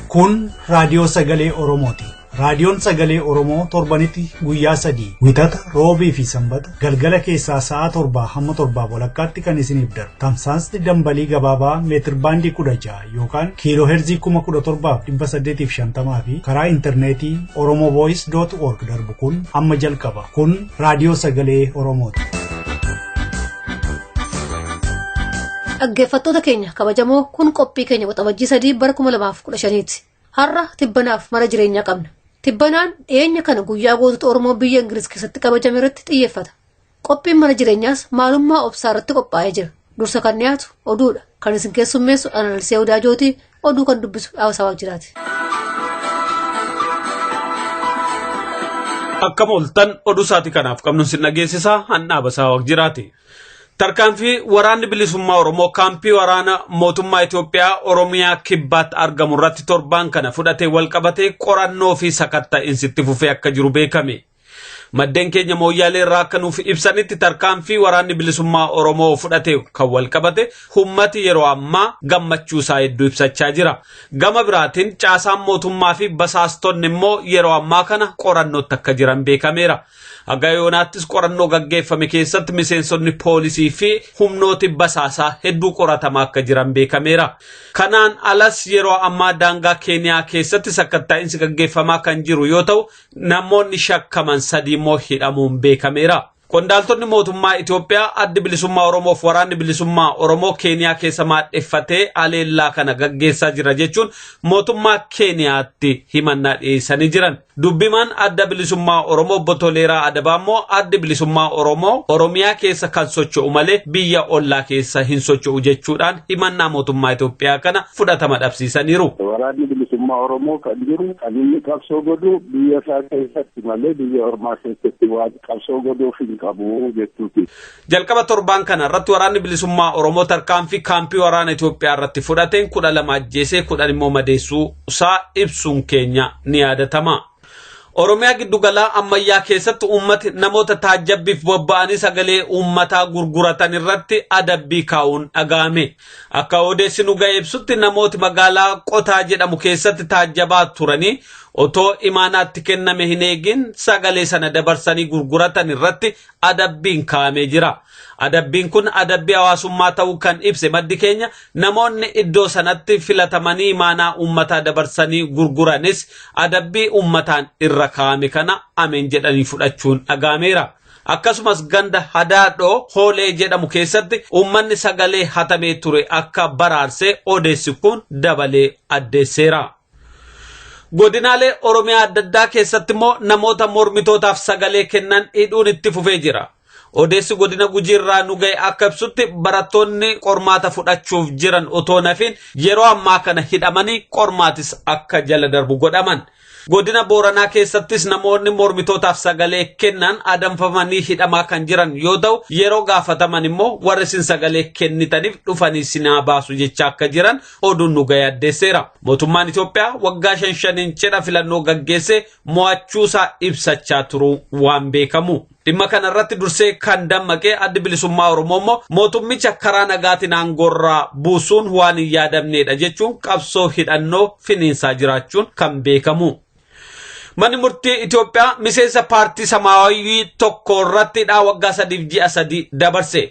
Kun raadiyoo sagalee Oromooti. Raadiyoon sagalee Oromoo torbanitti guyyaa 3 Wixata, Roobii fi Sanbata galgala keessaa sa'a 7 hamma 7:30tti kan isiniif darbu. Tamsaasni dambalii gabaabaa meetir baandii 16 yookaan kiiloo heerzii 17,850 fi karaa intarneetii oromovoice.org darbu kun amma jalqaba. Kun raadiyoo sagalee Oromooti. Dhaggeeffattoota keenya kabajamoo, kun qophii keenya Waxabajjii 3 bara 2015ti. Har'a tibbanaaf mana jireenyaa qabna. Tibbanaan dhiyeenya kana guyyaa gootota Oromoo biyya Ingiliz keessatti kabajame irratti xiyyeeffata. Qophiin mana jireenyaas maalummaa obsaa irratti qophaa'ee jira. Dursa kan dhiyaatu oduudha. Kan isin keessummeessu Analisee Odaajootii, oduu kan dubbisu Dhaawasaa Jiraati. Akkam ooltan, oduu isaatii kanaaf qabnu sin dhageessisaa handhaa basaa jiraati. Tarkaanfii waraanni bilisummaa Oromoo kaampii waraana mootummaa Itoophiyaa Oromiyaa kibbaatti argamu irratti torbaan kana fudhatee walqabatee qorannoo fi sakatta'iinsi itti fufee akka jiru beekame. Maddeen keenya Mooyyaalee irraa akka nuuf ibsanitti, tarkaanfii waraanni bilisummaa Oromoo fudhate kan walqabate ummati yeroo ammaa gammachuu isaa hedduu ibsachaa jira. Gama biraatiin caasaan mootummaa fi basaastonni immoo yeroo ammaa kana qorannootti akka jiran beekameera. Haga yoonaattis qorannoo gaggeeffame keessatti miseensonni poolisii fi humnooti basaasaa hedduu qoratamaa akka jiran beekameera. Kanaan alas yeroo ammaa daangaa Keeniyaa keessatti sakatta'iinsi gaggeeffamaa kan jiru yoo ta'u, namoonni shakkaman 3 immoo hidhamuun beekameera. Qondaaltonni mootummaa Itoophiyaa addi bilisummaa Oromoof waraanni bilisummaa Oromoo Keeniyaa keessa maadheffatee aleellaa kana gaggeessaa jira jechuun mootummaa Keeniyaatti himannaa dhiyeessanii jiran. Dubbimaan adda bilisummaa Oromoo obbo Toleeraa Adabaa immoo addi bilisummaa Oromoo Oromiyaa keessa kan socho'u malee biyya ollaa keessa hin socho'u jechuudhaan himannaa mootummaa Itoophiyaa kana fudhatama dhabsiisaniiru. Waraanni bilisummaa Oromoo kan jiru, kan inni qabsoo godhu biyya isaa keessatti malee biyya ormaa keessatti waan qabsoo godhuuf hin qabu jechuuti. Jalqaba torbaan kana irratti waraanni bilisummaa Oromoo tarkaanfii kaampii waraana Itoophiyaa irratti fudhateen 12 ajjeesee 10 immoo madeessuu isaa ibsuun keenya ni yaadatama. Oromiyaa giddugalaa ammayyaa keessatti uummati namoota taajjabbiif bobba'anii sagalee uummataa gurguratan irratti adabbii kaa'uun dhaga'ame. Akka odeessi nu ga'e ibsutti, namooti magaalaa Qotaa jedhamu keessatti taajjabaa turanii otoo imaanaatti kenname hin eegin sagalee sana dabarsanii gurguratan irratti adabbiin kaa'amee jira. Adabbiin kun adabbii hawaasummaa ta'uu kan ibse maddi keenya, namoonni iddoo sanatti filatamanii imaanaa uummataa dabarsanii gurguranis adabbii uummataan irra kaa'ame kana ameen jedhanii fudhachuun dhaga'ameera. Akkasumas ganda Hadaadhoo Hoolee jedhamu keessatti uummanni sagalee hatamee ture akka baraarsee odeessi kun dabalee addeesseera. Godinaalee Oromiyaa adda addaa keessatti immoo namoota mormitootaaf sagalee kennan hidhuun itti fufee jira. Odeessi godina Gujii irraa nu ga'e akka ibsutti, barattoonni qormaata fudhachuuf jiran otoo nafin yeroo ammaa kana hidhamanii qormaatis akka jala darbu godhaman. Godina Booranaa keessattis namoonni mormitootaaf sagalee kennan adamfamanii hidhamaa kan jiran yoo ta'u, yeroo gaafataman immoo warri isin sagalee kennitaniif dhufanii sinaa baasu jecha akka jiran oduun nu ga'e addeesseera. Mootummaan Itoophiyaa waggaa shan shaniin cidha filannoo gaggeessee mo'achuusaa ibsachaa turuu waan beekamu. Dhimma kana irratti dursee kan dammaqee addi bilisummaa Oromoo immoo mootummicha karaa nagaatiin aangoorraa buusuun waan hin yaadamnedha jechuun qabsoo hidhannoo finiinsaa jiraachuun kan beekamu. Manni murtii Itoophiyaa miseensa paartii Samaawii tokko irratti hidhaa waggaa 3 fi ji'a 3 dabarse.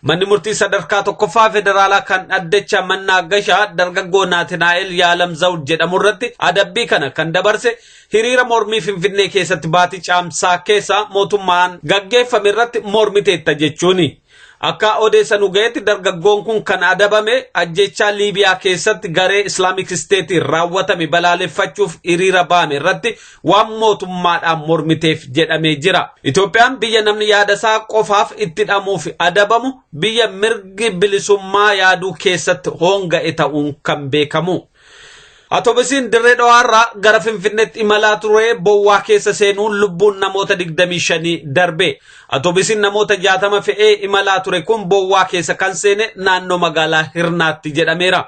Manni murtii sadarkaa tokkoffaa federaalaa kan dhaddacha Mannaagashaa dargaggoo Naatinaa'el Yaalam Zawud jedhamu irratti adabbii kana kan dabarse hiriira mormii Finfinnee keessatti baatii Caamsaa keessa mootummaan gaggeeffame irratti mormiteetta jechuuni. Akka odeessa nu ga'etti, dargaggoon kun kan adabame ajjechaa Liibiyaa keessatti garee Islamic State raawwatame balaaleffachuuf hiriira ba'ame irratti waan mootummaadhaan mormiteef jedhamee jira. Itoophiyaan biyya namni yaada isaa qofaaf itti hidhamuuf adabamu, biyya mirgi bilisummaa yaaduu keessatti hoonga'e ta'uun kan beekamu. Atoobisiin Dirree Dhawaarraa gara Finfinneetti imalaa ture bowwaa keessa seenuun lubbuun namoota 25 darbe. Atoobisiin namoota 60 fe'ee imalaa ture kun bowwaa keessa kan seene naannoo magaalaa Hirnaatti jedhameera.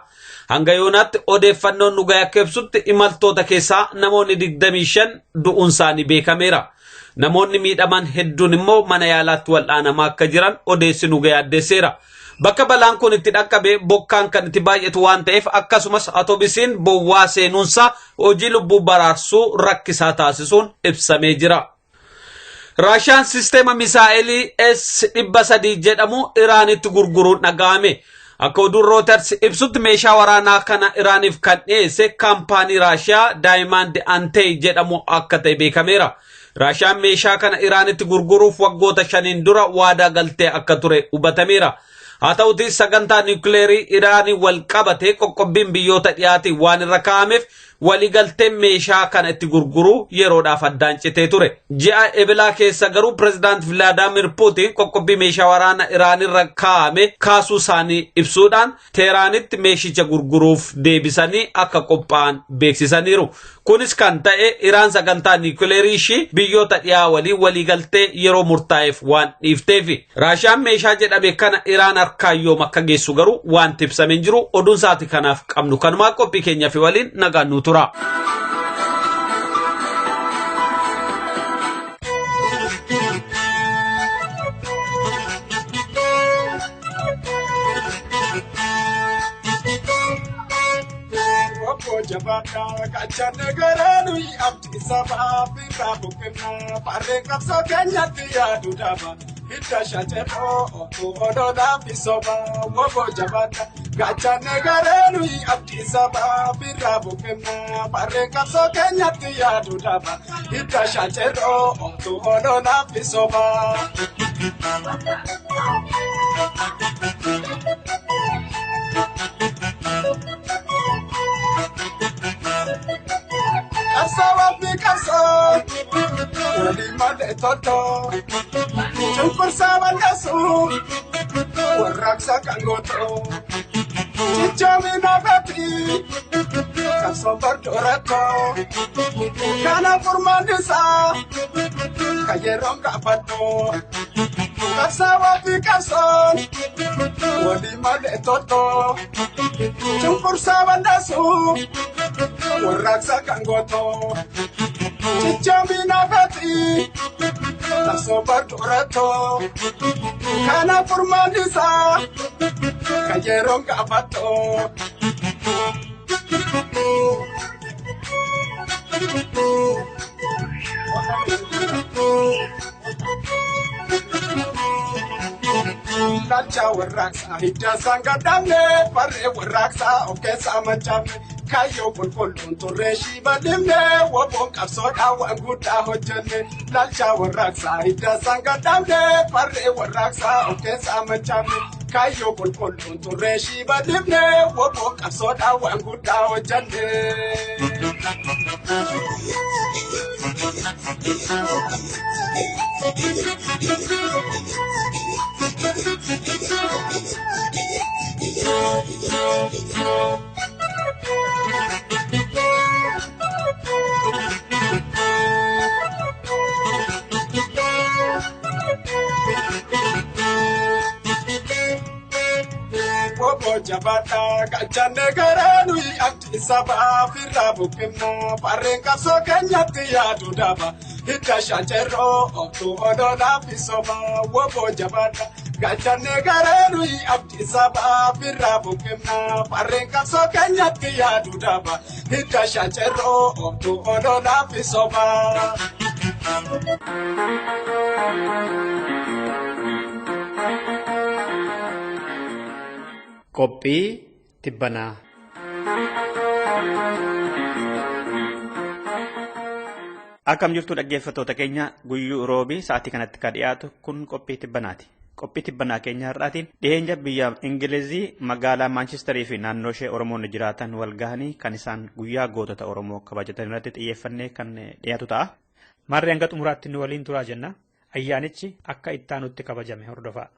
Hanga yoonaatti odeeffannoon nu ga'e akka ibsutti, imaltoota keessaa namoonni 25 du'uun isaanii beekameera. Namoonni miidhaman hedduun immoo mana yaalaatti wal'aanamaa akka jiran odeessi nu ga'e addeesseera. Bakka balaan kun itti dhaqqabe bokkaan kan itti baay'atu waan ta'eef akkasumas atoobisiin bowwaa seenuunsaa hojii lubbuu baraarsuu rakkisaa taasisuun ibsamee jira. Raashiyaan sisteema misaa'elii S-300 jedhamu Iraanitti gurguruun dhaga'ame. Akka oduun Reuters ibsutti meeshaa waraanaa kana Iraaniif kan dhiyeesse kaampaanii Raashiyaa Daayimand Antey jedhamu akka ta'e beekameera. Raashiyaan meeshaa kana Iraanitti gurguruuf waggoota shaniin dura waadaa galtee akka ture hubatameera. Haa ta'uti sagantaa niwukileerii Iraanii wal qabate qoqqobbiin biyyoota dhiyaatiin waan irra kaa'ameef waliigalteen meeshaa kana itti gurguruu yeroodhaaf addaan citee ture. Ji'a Ebilaa keessa garuu pirezidaant Vilaadaamir Puutiin qoqqobbii meeshaa waraana Iraanirra kaa'ame kaasuu isaanii ibsuudhaan Teeraanitti meeshicha gurguruuf deebisanii akka qophaa'an beeksisaniiru. Kunis kan ta'e Iraan sagantaa niwukileerii ishii biyyoota dhiyaa waliin waliigaltee yeroo murtaa'eef waan dhiifteefi. Raashiyaan meeshaa jedhame kana Iraan harkaan yoom akka geessu garuu wanti ibsamee hin jiru. Oduun sa'aatii kanaaf qabnu kanumaa qophii keenya fi waliin nagaan nu tura. Jabaadhaa qachanne garaanuyi abdii sabaa birraa buqqifnaa farreen qabsoo keenyatti yaadu dhaba hidda shacerroo obbo odolaa fi sobaa woboo jabaadhaa qachanne garaanuyi abdii sabaa birraa buqqifnaa farreen qabsoo keenyatti yaadu dhaba hidda shacerroo obbo odolaa fi sobaa. Qabsoo qabsoo walii malee toltoo cunqursaa bal'aasuu warraaqsa kan gootoo cichoomina feeti qabsoo bardoorattoo kana furmaan isaa kan yeroon gaafadhoo qabsoo fi qabsoon walii malee toltoo cunqursaa bal'aasuu warraaqsa kan gootoo. Cichoomina feeti qabsoo bardoorattoo kana furmaan isaa kan yeroon gaafattoo. Laalcha warraaqsaa hidda isaan gadhaabne farree warraaqsaa of keessaa machaafne. Kaayyoo qulqulluun turree shiibalifne woboon qabsoodhaan waan guddaa hojjenne laalcha warraaqsaa hidda isaan gadhaabne farree warraaqsaa of keessaa machaafne kaayyoo qulqulluun turree shiibalifne woboon qabsoodhaan waan guddaa hojjenne. Obbo Jabaadhaa qachanne garaanuyi abdii sabaa firraa buqqifnaa farreen qabsoo keenyatti yaadu dhaba hidda shacerroo obbo odolaa fi sobaa wobbo Jabaadhaa qachanne garaanuyi abdii sabaa firraa buqqifnaa farreen qabsoo keenyatti yaadu dhaba hidda shacerroo obbo odolaa fi sobaa. Qophii tibbanaa. Akkam jirtu dhaggeeffattoota keenya guyyuu roobii sa'aatii kanatti kan dhiyaatu kun qophii tibbanaati. Qophii tibbanaa keenya har'aatiin dhiyeenya biyya Ingilizii magaalaa Maanchistarii fi naannoo ishee Oromoonni jiraatan wal gahanii kan isaan guyyaa gootota Oromoo kabajatan irratti xiyyeeffannee kan dhiyaatu ta'a. Maarree hanga xumuraatti nu waliin turaa jenna. Ayyaanichi akka ittaanutti kabajame hordofaa.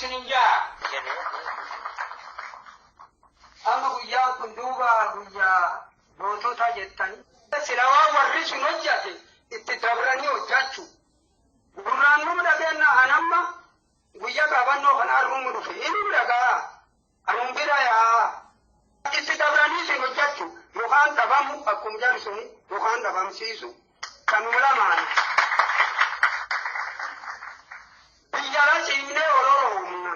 isinin jaa. Amma guyyaan kun duuba guyyaa gootota jettanii. Sila waan warri sun hojjate itti dabranii hojjachuu. Gurraan nu dhageenna anamma guyyaa qabannoo kan arrumu dhufe inni dhagaa anum bira yaa. Itti dabranii sun hojjachuu yookaan dhabamu akkuma jedhu suni yookaan dhabamsiisu kanuma lamaan. Biyya ciimnee ororoomna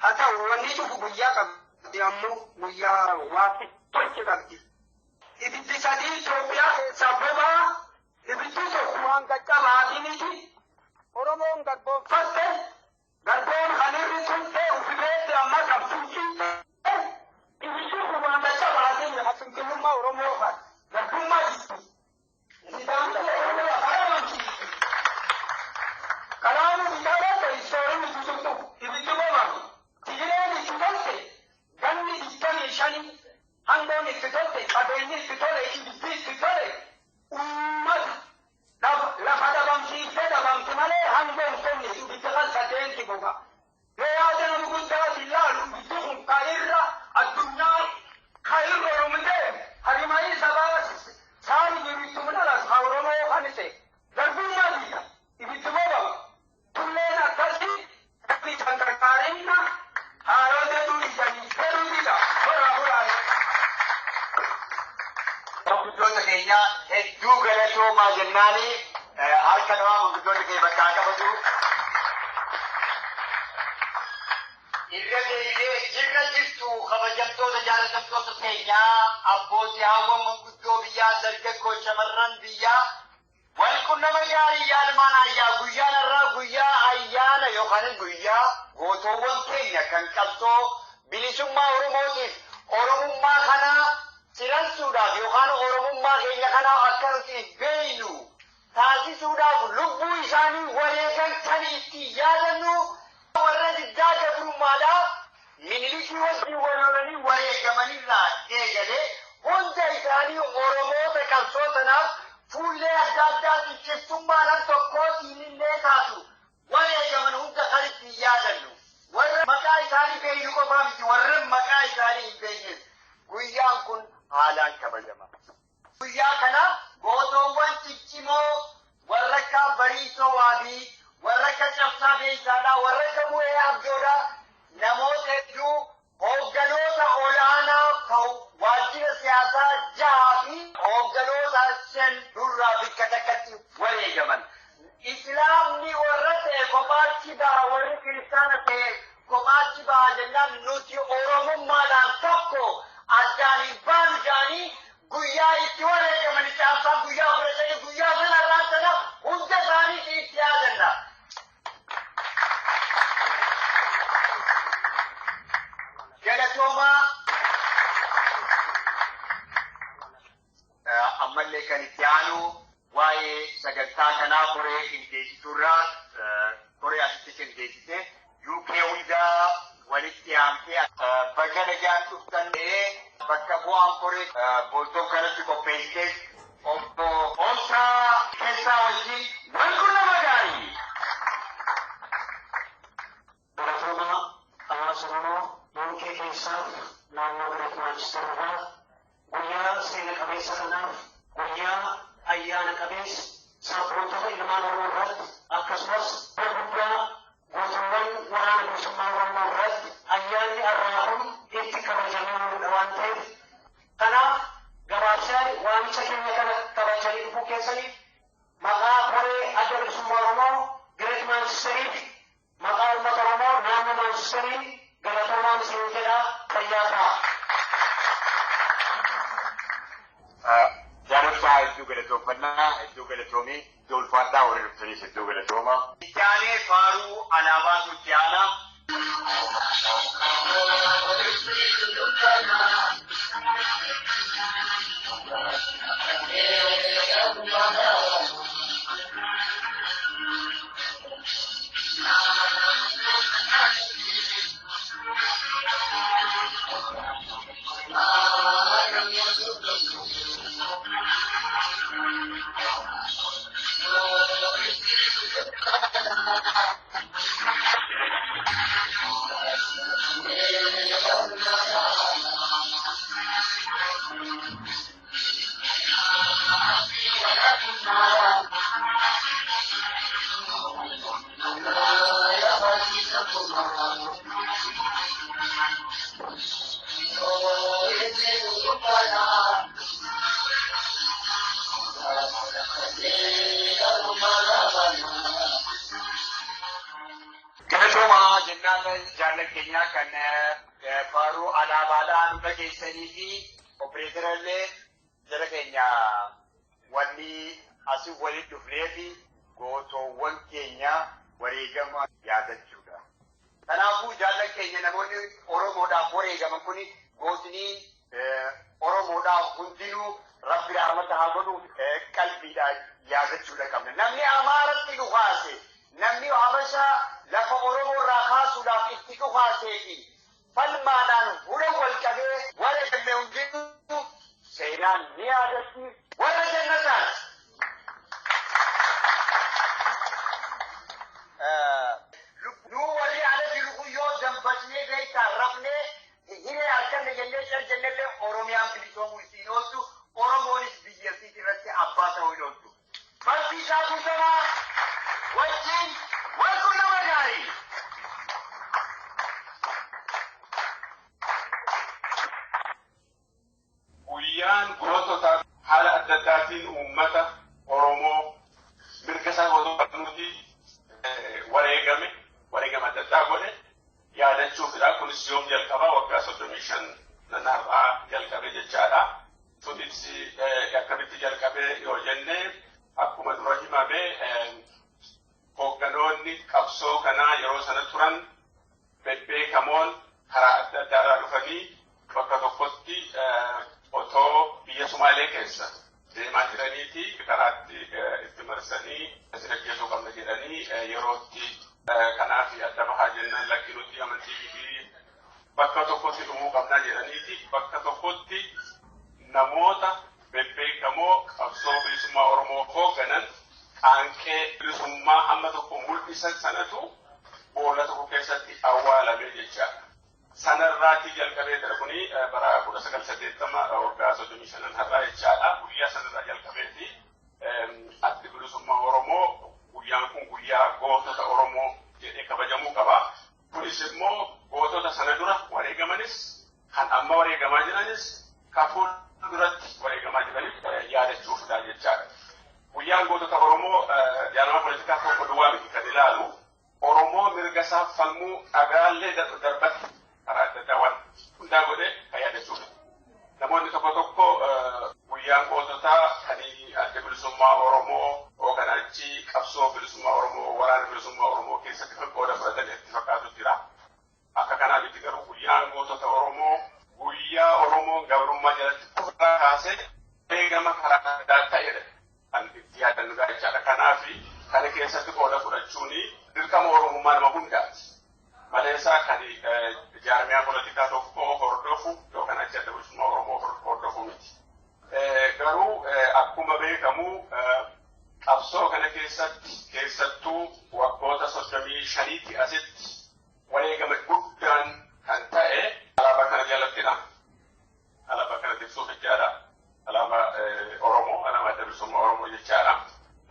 haa ta'u wanni cufu guyyaa qabdi ammoo guyyaa waaqni tolche qabdi. Ibiddi sadii Itoophiyaa keessaa bobaa ibiddi tokko waan qaccabaatiniti Oromoon garboonfatte garboon kan irri tulte ufi beekte amma kan fuucci ibiddi kun waan qaccabaatin hafinqillummaa Oromoo kan garbummaa jibbu. Nidaamni Oromoo haramamsiisu. Kalaamu bitaalee sooronni tuttuqu ibiddi bobaa Tigireen itti tolte ganni 25 hangoon itti tolte qabeenyi itti tole ibiddi itti tole uummata lafa dhabamsiisee dhabamti malee hangoon kenne ibiddi kan sadeenti boba. Yoo yaada nama guddaa ilaalu ibiddi kun ka irra addunyaa ka irra oromtee harimayii sabaa saani jiru mudhalas ka Oromoo kan ise garbummaa biyya ibiddi boba. Tulleen akkasii rabbi kan qarqaarinna haarota duudhanii heerumidha horaa horaa. Manguddoota keenya hedduu galatoomaa jennaani harka namaa manguddoonni keenya bakka haa qabatu. Irra deebi'ee jirra jirtu kabajamtoota jaalatamtoota keenyaa abbootii hawwan manguddoo biyyaa dargaggoo shamarran biyyaa wal qunnama gaarii yaalmaan ayyaa guyyaan har'aa guyyaa ayyaana yookaan guyyaa gootoowwan keenya kan qabsoo bilisummaa Oromootiif Oromummaa kanaa ciransuudhaaf yookaan Oromummaa keenya kanaa akka nuti beeynu taasisuudhaaf lubbuu isaanii wareegan kan itti yaadannu warra diddaa gabrummaadhaaf minilikii wajjin wal lolanii wareegamanirraa eegalee hunda isaanii Oromoota qabsoo tanaaf fuullee adda addaatiin shiftummaadhaan tokkootiin illee taatu wareegaman hunda kan ittiin yaadannu. Warra maqaa isaanii beeynu qofaa miti warra maqaa isaanii hin beeynes guyyaan kun haalaan kabajama. Guyyaa kana gootoowwan ciccimoo warra akka Bariisoo Waabii, warra akka Cabsaa Beeysaadhaa, warra akka Mu'ee Abdoodhaa namoota hedduu hoogganoota olaanaa kan waajjira siyaasaa jahaa fi hoogganoota shan durraa bakka takkatti wareegaman. Islaamni warra ta'e kophaatti baha warri kiristaana ta'e kophaatti baha jennaan nuti Oromummaadhaan tokko addaan hin baanu jedhanii guyyaa itti wareegaman caamsaan guyyaa 15 guyyaa sanarraa sana hunda isaaniitii itti yaadanna. Galatoomaa ammallee kan itti aanu waa'ee sagantaa kanaa koree qindeessituurraa koree asitti qindeessite UK hundaa walitti aantee bakka nagaan dhuftan ta'ee bakka bu'aan koree booltoo kanatti qopheessite obbo Obsaa Keessaa wajjin wal qunnama gaarii. Galatoomaa hawaasa Oromoo UK keessaa naannoo Great Manchester irraa guyyaa seena qabeessa kanaaf guyyaa ayyaana qabeessa sabboontota ilmaan Oromoo irratti akkasumas guddaa gootuuwwan waraana bilisummaa Oromoo irratti ayyaanni har'aa kun itti kabajamee ooludha waan ta'eef kanaaf gabaabsaan waamicha keenya kana kabajanii dhufuu keessaniif maqaa koree adda bilisummaa Oromoo Great Manchesteriif maqaa uummata Oromoo naannoo Manchesterii galatoomaan isin jedha fayyaa ta'a. Jaallattoota hedduu galatoomfannaa, hedduu galatoomii, iddoo ulfaadhaa warri dhuftaniis hedduu galatooma. Itti aanee faaruu alaabaatu itti aana. Galatoomaa jennaan jaallan keenyaa kan faaruu alaabaadhaan dhageessanii fi opereetarallee jara keenya wanni asii walitti dhufnee fi gootoowwan keenya wareegama yaadachuudha. Kanaafuu jaallan keenya namoonni Oromoodhaaf wareegaman kun gootni Oromoodhaaf hundinuu rabbi rahmata haa godhu qalbiidhaan yaadachuudha qabna. Namni Amaaratti dhufaase, namni Habashaa lafa Oromoo irraa kaasuudhaaf itti dhufaasee fi falmaadhaan hunda wal qabee wareegame hundinuu seenaan ni yaadatti warra jannataati. Nu warri ala jiru kun yoo dambasnee beektaa rafnee hiree harkanne jennee cal jennellee Oromiyaan bilisoomuu isiin ooltu Oromoonis biyya isiit irratti abbaa ta'uu hin ooltu. Barsiisaa Guutamaa wajjin wal qunnama gaarii. Guyyaan gootota haala adda addaatiin uummata Oromoo mirga isaa gootota wareegame wareegama adda addaa godhe yaadachuufidha. Kunis yoom jalqabaa waggaa 35 har'aa jalqabe jechaadha. Sunis akkamitti jalqabe yoo jenne akkuma dura himame hoogganoonni qabsoo kanaa yeroo sana turan bebbeekamoon karaa adda addaarraa dhufanii bakka tokkotti otoo biyya Sumaalee keessa deemaa jiraniiti karaatti itti marsanii isin ajjeesuu qabna jedhanii yerootti kanaaf adda bahaa jennaan lakki nuti amantii fi bakka tokkotti dhumuu qabnaa jedhaniiti bakka tokkotti namoota bebbeekamoo qabsoo bilisummaa Oromoo hoogganan qaanqee bilisummaa hamma tokko mul'isan sanatu boolla tokko keessatti awwaalame jechaadha. Sanarraatii jalqabee jira kuni bara 1980 waggaa 35 har'aa jechaadha. Guyyaa sanarraa jalqabeeti addi bilisummaa Oromoo guyyaan kun guyyaa gootota Oromoo jedhee kabajamuu qaba. Kunis immoo gootota sana dura wareegamanis kan amma wareegamaa jiranis kan fuulduratti wareegamaa jiranis yaadachuufidha jechaadha. Guyyaan gootota Oromoo jaarmaa poolitikaa tokko duwwaa miti kan ilaalu Oromoo mirga isaa falmuu dhagaallee darbatti karaa adda addaa waan hundaa godhee kan yaadachuudha. Namoonni tokko tokko guyyaan goototaa kan adda bilisummaa Oromoo hoogganaachi qabsoo bilisummaa Oromoo waraana bilisummaa Oromoo keessatti kan qooda fudhatan itti fakkaatu jira. Akka kanaa miti garuu guyyaan gootota Oromoo guyyaa Oromoon gabrummaa jalatti ofirraa kaasee eegama karaa adda addaa ta'edha kan itti yaadannudha jechaadha. Kanaaf kana keessatti qooda fudhachuun dirqama Oromummaa nama hundaati. Maleessaa kan jaarmiyaa poolitikaa tokko hordofu yookaan achi adda bilisummaa Oromoo hordofu miti. Garuu akkuma beekamu qabsoo kana keessatti keessattuu waggoota 35 asitti wareegama guddaan kan ta'e alaabaa kana jalattidha. Alaabaa kana tiksuuf jechaadha. Alaabaa Oromoo, alaabaa adda bilisummaa Oromoo jechaadha.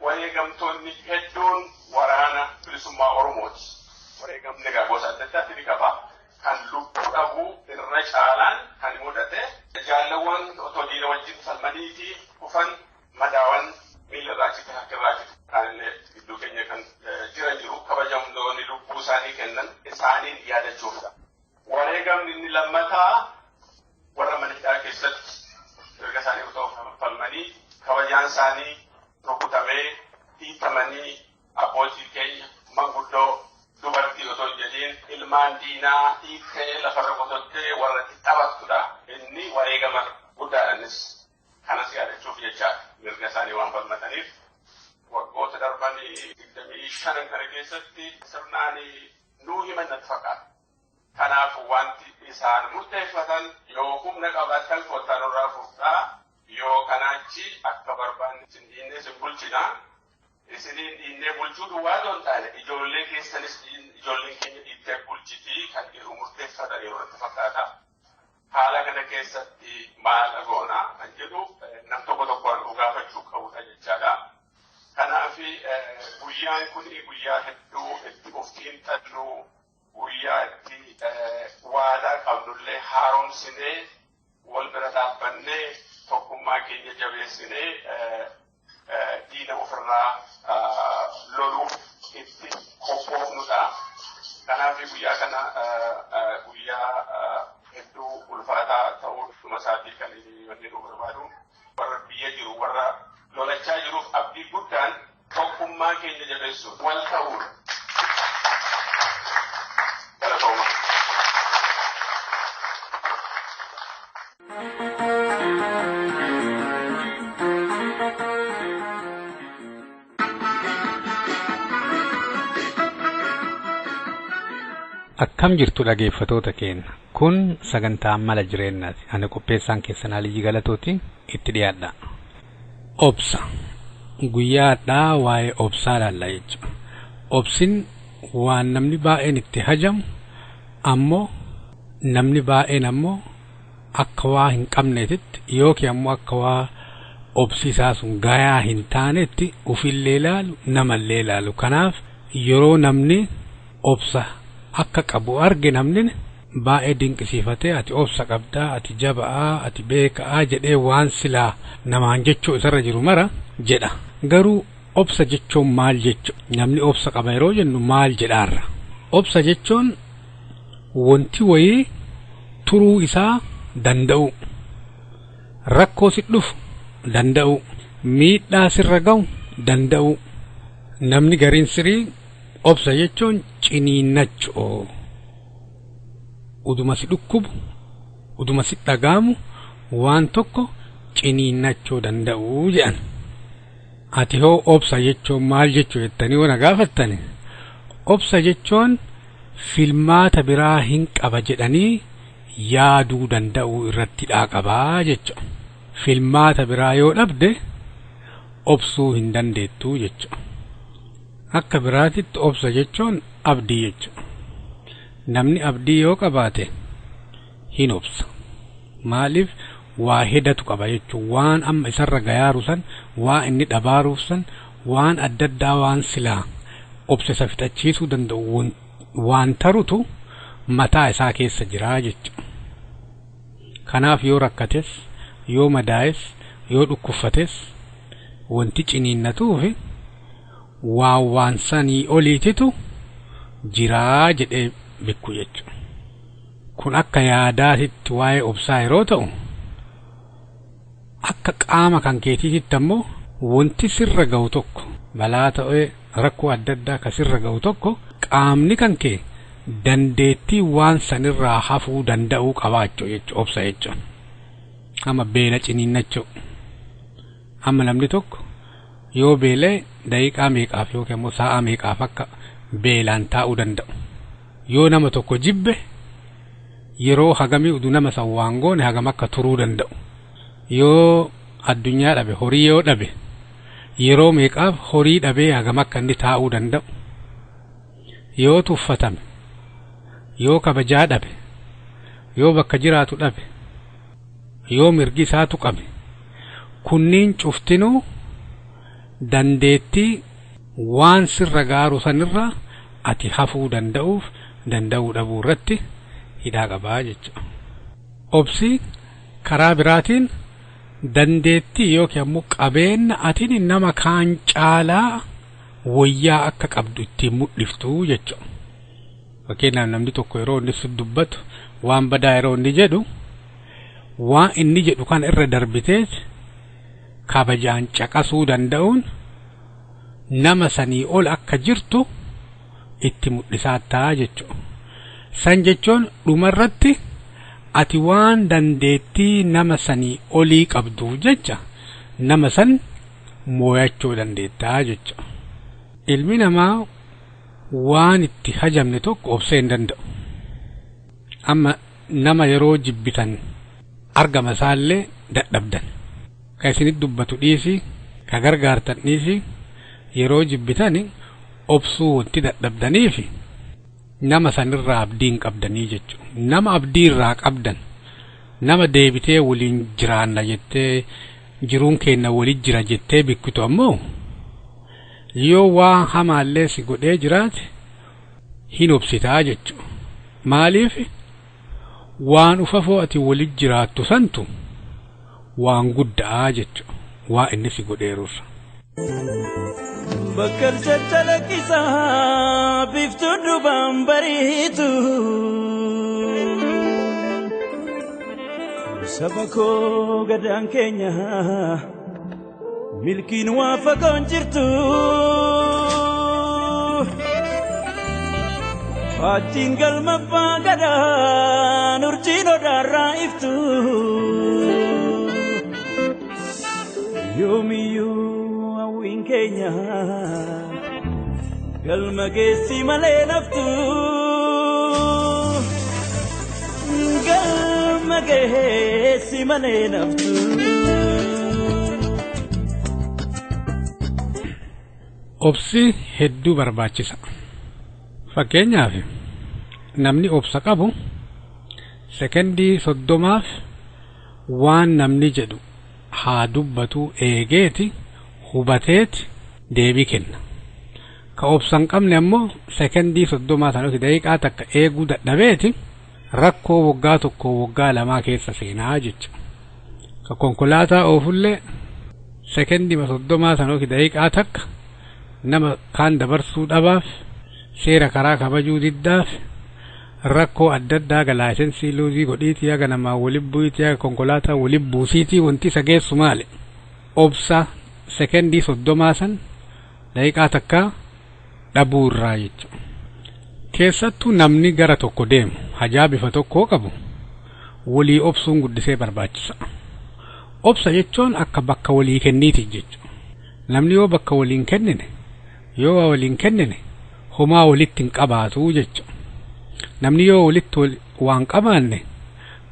Wareegamtoonni hedduun waraana bilisummaa Oromooti. Wareegamni egaa gosa adda addaatti ni qaba. Kan lubbuu dhabuu irra caalaan kan mudate jaallawwan otoo diina wajjin falmaniitii kufan madaawan miila irraa cite harka irraa cite kaanillee gidduu keenya kan jiran jiru kabajamtoonni lubbuu isaanii kennan isaaniin yaadachuufidha. Wareegamni inni lammataa warra mana hidhaa keessatti mirga isaanii otoo falmanii kabajaan isaanii rukutamee hiikamanii abbootii keenya manguddoo dubartii otoo hin jedhiin ilmaan diinaa hiiktee lafarra qotottee warra itti taphattudha. Inni wareegama guddaadha innis. Kanas yaadachuuf jechaadha mirga isaanii waan falmataniif. Waggoota darban 25 kana keessatti sirnaan nuu himan natti fakkaata. Kanaaf wanti isaan murteeffatan yoo humna qabaatan kottaa nurraa fudhaa yoo kanaachi akka barbaanne isin dhiinnee isin bulchinaa. Isiniin dhiinnee bulchuu duwwaa otoo hin taane ijoollee keessanis ijoolleen keenya dhiittee bulchitii kan jedhu murteeffatan yeroo itti fakkaata. Haala kana keessatti maal goona kan jedhu nam tokko tokkoon dhugaafachuu qabudha jechaadha. Kanaaf guyyaan kun guyyaa hedduu itti of xiinxallu, Haaromsinee wal bira dhaabbannee tokkummaa keenya jabeessinee diina ofirraa loluuf itti qophoofnudha. Kanaaf guyyaa kana guyyaa hedduu ulfaataa ta'uu dhuma isaatii kan wanni nu barbaadu. Warra biyya jiru warra lolachaa jiruuf abdii guddaan tokkummaa keenya jabeessu wal ta'uudha. Galatooma. Akkam jirtu dhaggeeffattoota keenya. Kun sagantaa mala jireenyaati. Ani qopheessaan keessan Aliyyi Galatooti itti dhiyaadha. Obsa. Guyyaa har'aa waa'ee obsaa ilaalla jechuudha. Obsin waan namni baay'een itti hajamu ammoo namni baay'een ammoo akka waa hin qabneetitti yookiin ammoo akka waa obsi isaa sun gayaa hin taanetti ofillee ilaalu namallee ilaalu. Kanaaf yeroo namni obsa akka qabu arge namni baay'ee dinqisiifatee ati obsa qabdaa, ati jaba'aa, ati beeka'aa jedhee waan silaa namaan jechuu isarra jiru mara jedha. Garuu obsa jechuun maal jechu? Namni obsa qaba yeroo jennu maal jedhaarra? Obsa jechuun wanti wayii turuu isaa danda'u, rakkoo si dhufu danda'u, miidhaa sirra ga'u danda'u. Namni gariin sirii obsa jechuun ciniinnachuu, uduma si dhukkubu, uduma si dhagaamu waan tokko ciniinnachuu danda'u jedhan. Ati hoo obsa jechuun maal jechuu jettanii waan gaafattani? Obsa jechuun filmaata biraa hin qaba jedhanii yaaduu danda'uu irratti qabaa jechuudha. Filmaata biraa yoo dhabde obsuu hin dandeettu jechuudha. Akka biraatitti obsa jechuun abdii jechuudha. Namni abdii yoo qabaate hin obsa. Maaliif waa hedatu qaba jechuun waan amma isarra gayaaru san, waa inni dhabaaruuf san, waan adda addaa waan silaa obsa isa fixachiisuu danda'u waan tarutu mataa isaa keessa jira jechuudha. Kanaaf yoo rakkates, yoo madaa'es, yoo dhukkuffates wanti ciniinnatuufi waan waan sanii oliititu jiraa jedhee beeku jechuudha. Kun akka yaadaatitti waa'ee obsaa yeroo ta'u, akka qaama kan keetiititti ammoo wanti sirra ga'u tokko balaa ta'ee rakkoo adda addaa ka sirra ga'u tokko qaamni kan kee dandeettii waan sanirraa hafuu danda'uu qabaachuu jechuudha obsa jechuudha. Amma beela ciniinnachuu. Amma namni tokko yoo beelee daqiiqaa meeqaaf yookiin immoo sa'a meeqaaf akka beelaan taa'uu danda'u. Yoo nama tokko jibbe yeroo hagamii utuu nama san waan goone hagam akka turuu danda'u. Yoo addunyaa dhabe, horii yoo dhabe yeroo meeqaaf horii dhabee hagam akka inni taa'uu danda'u. Yoo tuffatame, yoo kabajaa dhabe, yoo bakka jiraatu dhabe, yoo mirgi isaa tuqame, kunniin cuftinuu dandeettii waan sirra gaaru sanirra ati hafuu danda'uuf danda'uu dhabuu irratti hidhaa qabaa jechuudha. Obsi karaa biraatiin dandeettii yookiin ammoo qabeenya atiin nama kaan caalaa wayyaa akka qabdu ittiin mul'iftu jechuudha. Fakkeenyaaf namni tokko yeroo inni si dubbatu waan badaa yeroo inni jedhu waan inni jedhu kana irra darbitee kabajaan caqasuu danda'uun nama sanii ol akka jirtu itti mul'isaa ta'a jechuudha. San jechuun dhumarratti ati waan dandeettii nama sanii olii qabduuf jecha nama san mooyachuu dandeettaa jechuudha. Ilmi namaa waan itti hajamne tokko obsee hin danda'u. Amma nama yeroo jibbitan argama isaallee dadhabdan. Ka isinitti dubbatu dhiisi, ka gargaartan dhiisi, yeroo jibbitani obsuu wanti dadhabdaniifi nama sanirraa abdii hin qabdanii jechuudha. Nama abdii irraa qabdan, nama deebitee waliin jiraanna jettee jiruun keenya waliin jira jettee bikkitu ammoo yoo waan hamaallee si godhee jiraate hin obsitaa jechuudha. Maaliif Waan ufafoo ati walit jiraattu santu waan guddaa jechuudha. Waa inni si godheerurra. Bakkar caccalaqqisaa biiftuu dubaan bariitu. Saba koo gadaan keenya milkiin waa fagoon jirtu. Faajjiin galma abbaa gadaan urjiin odaarraa iftu. Yoomiyyuu hawwiin keenya galma geessi malee naftu. Galma geessi malee naftu. Obsi hedduu barbaachisa. Fakkeenyaaf namni obsa qabu sekendii 30 waan namni jedhu haa dubbatu eegeeti hubateeti deebii kenna. Ka obsa hin qabne ammoo sekendii 30 sana yookiin daqiiqaa takka eeguu dadhabeeti rakkoo waggaa 1 waggaa 2 keessa seenaa jecha. Ka konkolaataa oofullee sekendii 30 sana yookiin daqiiqaa takka nama kaan dabarsuu dhabaaf seera karaa kabajuu diddaaf rakkoo adda addaa ga laayisensii luuzii godhiitii haga namaa waliin bu'iitii haga konkolaataa waliin buusiitii wanti isa geessu maali? Obsa sekendii 30 san daqiiqaa takka dhabuu irraa jechuudha. Keessattuu namni gara tokko deemu hajaa bifa tokkoo qabu walii obsuun guddisee barbaachisa. Obsa jechuun akka bakka walii kenniiti jechuudha. Namni yoo bakka waliin kennine yoo waa waliin kennine homaa walitti hin qabaatu jechuudha. Namni yoo walitti waan qabaanne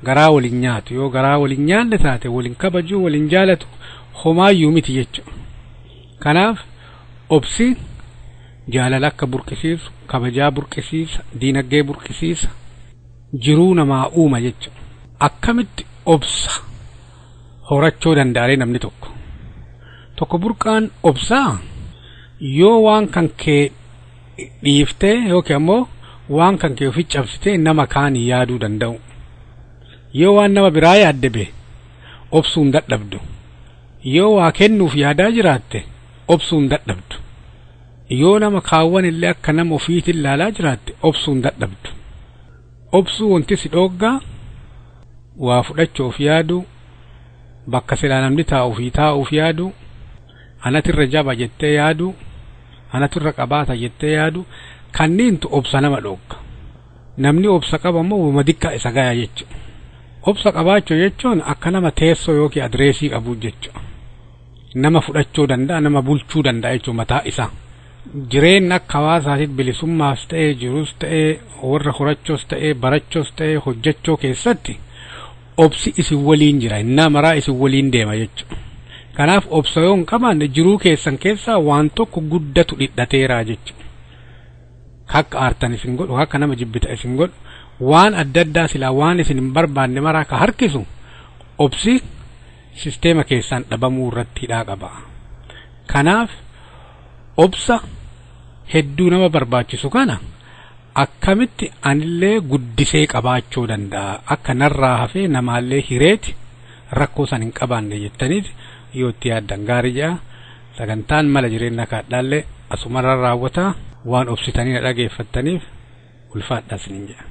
garaa waliin nyaatu yoo garaa waliin nyaanne taate waliin kabajuu waliin jaalatu homaayyuu miti jechuudha. Kanaaf obsi jaalala akka burqisiisu, kabajaa burqisiisa, diinagdee burqisiisa, jiruu namaa uuma jechuudha. Akkamitti obsa horachuu danda'aree namni tokko? Tokko burqaan obsaa yoo waan kan kee dhiiftee yookiin ammoo waan kan kee ofi cabsitee nama kaanii yaaduu danda'u. Yoo waan nama biraa yaadde bee obsuun dadhabdu. Yoo waa kennuuf yaadaa jiraatte obsuun dadhabdu. Yoo nama kaawwan illee akka nama ofiitiin ilaalaa jiraatte obsuun dadhabdu. Obsuu wanti si dhooggaa waa fudhachuuf yaadu, bakka silaa namni taa'uuf taa'uuf yaadu, anatirra jaba jettee yaadu, anatirra qabaata jettee yaadu, kanneentu obsa nama dhoogga. Namni obsa qaba immoo uuma diqqaa isa gaya jechuudha. Obsa qabaachuu jechuun akka nama teessoo yookiin adreesii qabu jechuudha. Nama fudhachuu danda'a, nama bulchuu danda'a jechuudha mataa isaa. Jireenya akka hawaasaatiif bilisummaas ta'ee jirus ta'ee warra horachoos ta'ee barachoos ta'ee hojjechuu keessatti obsi isin waliin jira. Innaa maraa isin waliin deema jechuudha. Kanaaf obsa yoo hin qabaanne jiruu keessan keessaa waan tokko guddatu dhidhateera jechuudha. Akka aartan isin godhu, akka nama jibbita isin godhu, waan adda addaa silaa waan isin hin barbaanne maraa ka harkisu obsi sisteema keessaan dhabamuu irratti hidhaa qaba. Kanaaf obsa hedduu nama barbaachisu kana akkamitti anillee guddisee qabaachuu danda'a akka narraa hafee namaallee hireeti rakkoo san hin qabaanne jettaniif yoo itti yaaddan gaarii jedha. Sagantaan mala jireenya kaadhaallee asumarra raawwataa waan obsitanii na dhageeffattaniif ulfaadhaa isiniin jedha.